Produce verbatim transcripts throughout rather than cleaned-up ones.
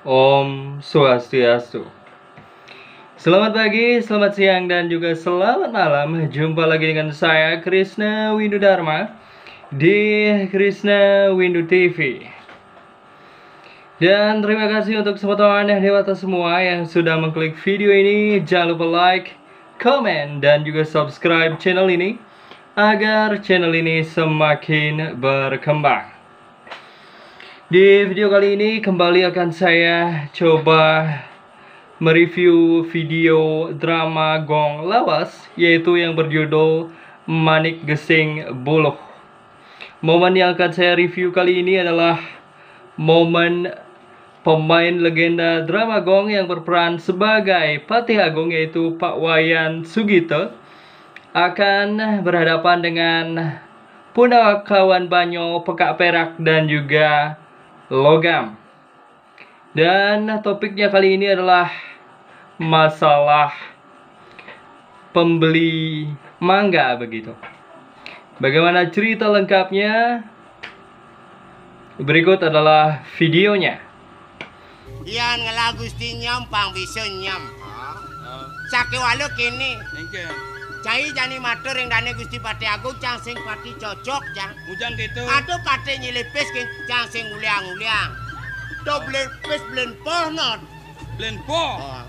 Om Swastiastu. Selamat pagi, selamat siang, dan juga selamat malam. Jumpa lagi dengan saya, Krisna Windu Dharma, di Krisna Windu T V. Dan terima kasih untuk semua teman dewata semua yang sudah mengklik video ini. Jangan lupa like, komen, dan juga subscribe channel ini agar channel ini semakin berkembang. Di video kali ini kembali akan saya coba mereview video drama Gong Lawas, yaitu yang berjudul Manik Gesing Buluh. Momen yang akan saya review kali ini adalah momen pemain legenda drama gong yang berperan sebagai Patih Agung, yaitu Pak Wayan Sugito, akan berhadapan dengan Punakawan Banyo, Pekak Perak, dan juga Logam. Dan topiknya kali ini adalah masalah pembeli mangga begitu. Bagaimana cerita lengkapnya? Berikut adalah videonya. Yan ngelah Gusti nyam pang bisa nyam. Sakéwala kéné. Éngkén. Cai jani matur ring dané Gusti Patih Agung, cang sing pati cocok, cang. Ngujang kéto. Aduh, patih nyilipis ké, cang sing nguliang-nguliang. To blen pis blen poh, Not. Blen poh. Oh.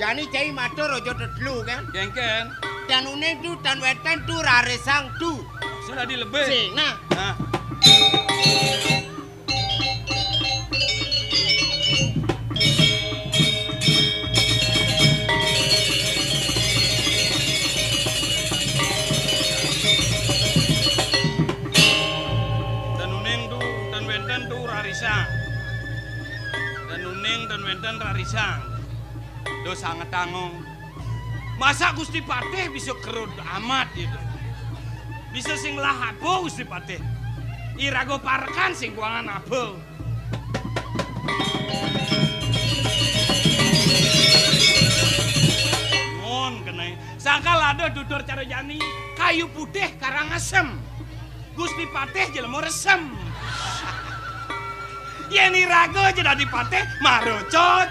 Jani cai matur aja tetelu, kan? Éngkén. Tan uning tu, tan wénten tu, rarisang tu. Sudah dilebih. Sing, nah. Nah. Tan uning tu, tan wénten tu, rarisang. Tan uning, tan wénten, rarisang. Duh sanget tangong. Masa Gusti Patih bisa kerud amat gitu. Bisa sing lah apa Gusti Patih? Iraga parekan sing kuangan apa? Mon kéné. Sangkal ada tutur cara jani, kayu putih karang asem. Gusti Patih jelema resem. Yén iraga ja dadi patih, marucut.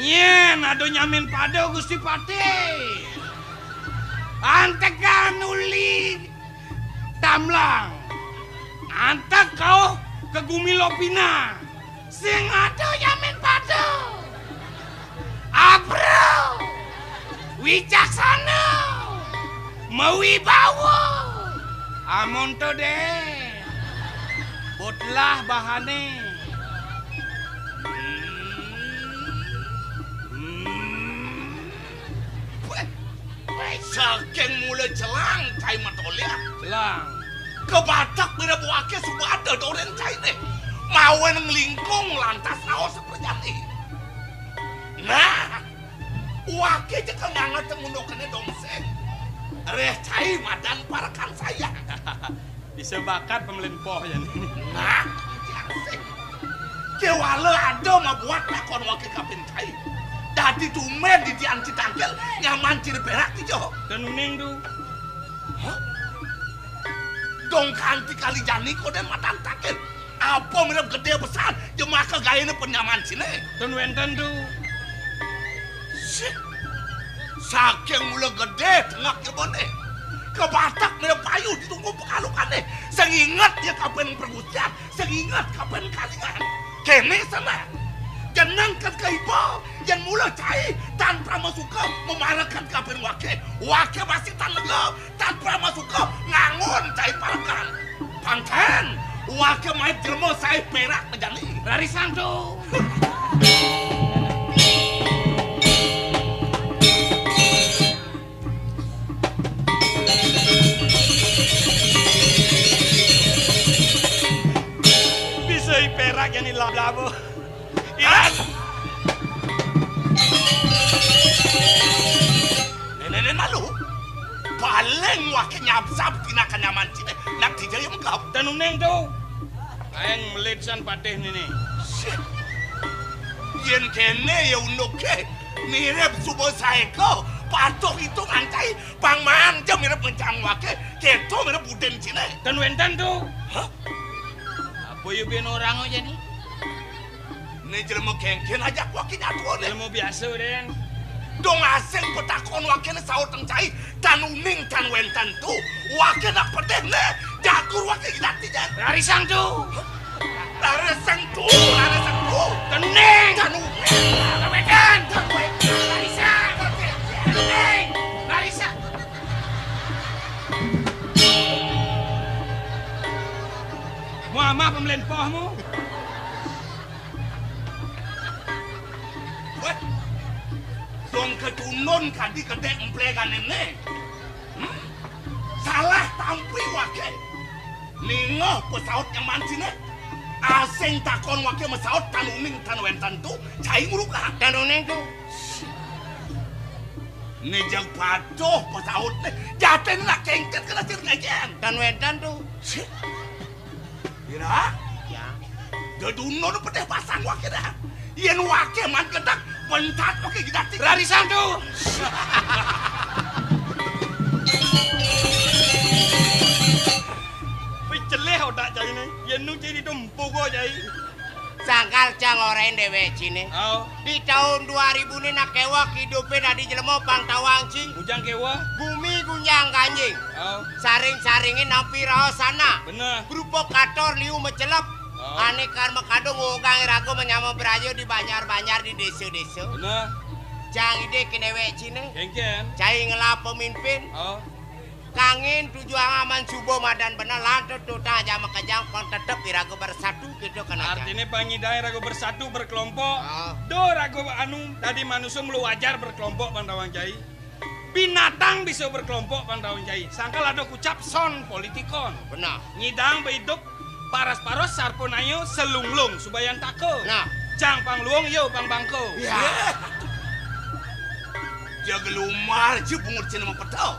Nyén ada nyamin pada Gusti Patih. Antekan uli tamblang. Antek kauh ke gumi Lopina. Sing ada nyamin pada. Abro. Wicaksana. Mawibawa. Amonto deh. Botlah bahane. Hmm. Hmm. Weh. Saking mula celang cai matolih. Celang. Kabatek mirib waké suba ada doren cainé. Mawen nglingkung lantas raos saprajani. Nah, waké ja kang nganget ngundukané dongseng. Réh cai madan parekan saya. Bisa bakat pemlin poh ya nih. Nah, asik. Kéwala ada mabuat lakon waké kapin cai. Dadi tumbén ditian citangkil nyaman ciri perak ijo. Tan uning tu. Hah? Dong kanti kali jani koden matan takin. Apa mirib gedé pesan jemaka gaéné penyaman sini. Tan wénten tu. Sih. Saking mula gedé tengak jebone. Kabatek mirib payu ditunggu pekalukané. Sing inget ya kapan pergusian, sing inget kapan kalingan. Kéné sana. Jeneng kan kaiba, yén mula cai, tan pramasuka mamarekan kapan waké. Waké masih tan lega, tan pramasuka ngangun cai parekan. Pangkén, waké mait jelema saé perak mejani. Rarisang tu. Bisa i perak yang ilap-labu. Ilang. Nenek malu. Paling waké nyabsab tina kanyaman cine. Nak tija yang megap. Tan uning tu. Aing melid san patih nini. Shit. Yén kéné ya unduké. Mirip suba saéko. Patuh itu ngancai, pang maan ja mirep ngencang wake, keto mirep buden cine. Ten wenten tuh. Hah? Apa yu bin orang aja nih? Ini jelema kengken aja wake nyatuan. Jelema biasa, Den. Dong asing petakon wake ne saut encai, tan uning tan wenten tuh. Wake nak pedeh ne, jagur wake jinak tijan. Rarisang tuh. Rarisang tuh, rarisang tuh. Kening. Tan uning. Kewedan. Tan uning. Rarisang. Kening. Rarisang. Mau ama pembelian pohmu? Weh, dong ketunun kadi kedek empleganen ne. Hmm? Salah tampi wake. Ningoh pesaut nyaman sine. Asing takon wake mesaut tan uning tan wenten tuh. Cai ngurukah. Tan uning tuh. Ini jeng patuh pesaut ne. Jaten nak kengket kena sir ngejeng. Tan wenten tuh. Ira? Ya. Deduno nu pedeh pasang wake dah. Yen wake man kedak, bentat wake jinak tijan. Rarisang tuh. Peceleh otak cai ne. Yen nu cai ditumpu ko cai. Sangkal cang orain dewek cine. Oh. Di tahun dua ribu ne nak kewak hidupe dadi jelema pang tawang ci. Bujang kewak. Bumi gunjang ganjing. Oh. Saring-saringin nampi raos sana. Bener. Provokator liu mecelep. Oh. Ane kar makadung ogang irago menyama berayo di banjar-banjar di desa-desa. Bener. Cang ide kenewek cine. Kengken. Cai ngelah pemimpin. Oh. Kangin tujuan aman subuh madan bener lantur tutang aja makejang pang tetep irago bersatu gitu kan aja. Artine pangidang irago bersatu berkelompok. Oh. Do rago anu tadi manusia melu wajar berkelompok pang tawang cai. Binatang bisa berkelompok pang tawang cai. Sangkal ada kucap son politikon. Benar. Ngidang beidup paras-paros sarponayo selunglung subayan tako. Nah. Cang pang luung yo pang bangko. Ya. Jaga lumar je bungut cina mapeta.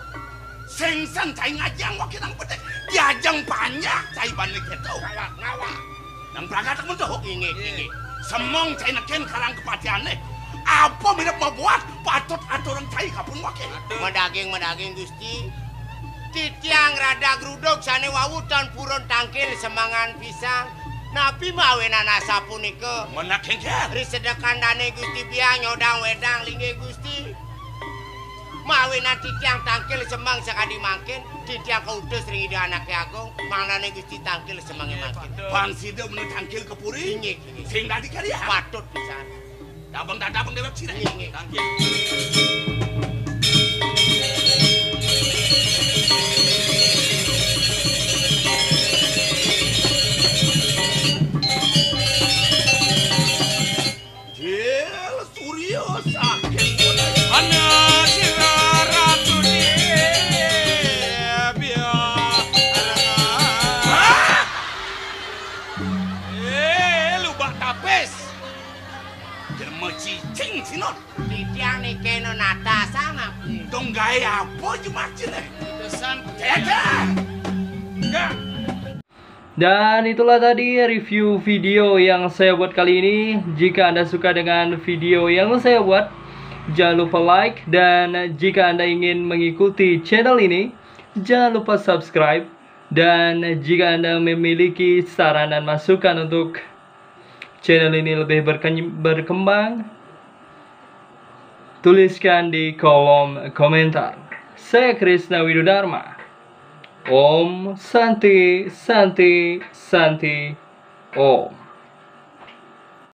Sengsan cai ngajang wake nang pedek. Diajang panjak cai bani keto. Ngawak, ngawak. Nang pragat tak mentuh. Inggih, inggih. Semong cai neken karang kepatiane. Apa mirip mabuat patut aturan cai kapun wake. Madaging, madaging Gusti. Titiang rada gruduk sane wau tan purun tangkil semangan pisang. Napi mawinan asapunika? Menak kengken. Ri sedekan dane Gusti biang nyodang wedang linggih Gusti. Mawinan titiang tangkil semang sakadi mangkin, titiang kautus ring Ida Anake Agung, mangdane Gusti tangkil semange mangkin. Pang sida menu tangkil ke puri. Inggih, inggih. Sing dadi karya. Patut pisan. Dabang dadabang dewek sida. Inggih, inggih. Tangkil. Jil Surya sakit. Ana sira ratu di biar. Hah? Eh, lubak tapis. Jelema cicing sinot. Titiang niki no nata sangap. Dong gawe apa jemak cine? Pesan. Cece. Enggak. Dan itulah tadi review video yang saya buat kali ini. Jika Anda suka dengan video yang saya buat, jangan lupa like. Dan jika Anda ingin mengikuti channel ini, jangan lupa subscribe. Dan jika Anda memiliki saran dan masukan untuk channel ini lebih berkeny- berkembang, tuliskan di kolom komentar. Saya Krisna Widodarma. Om Santi, Santi, Santi, Om.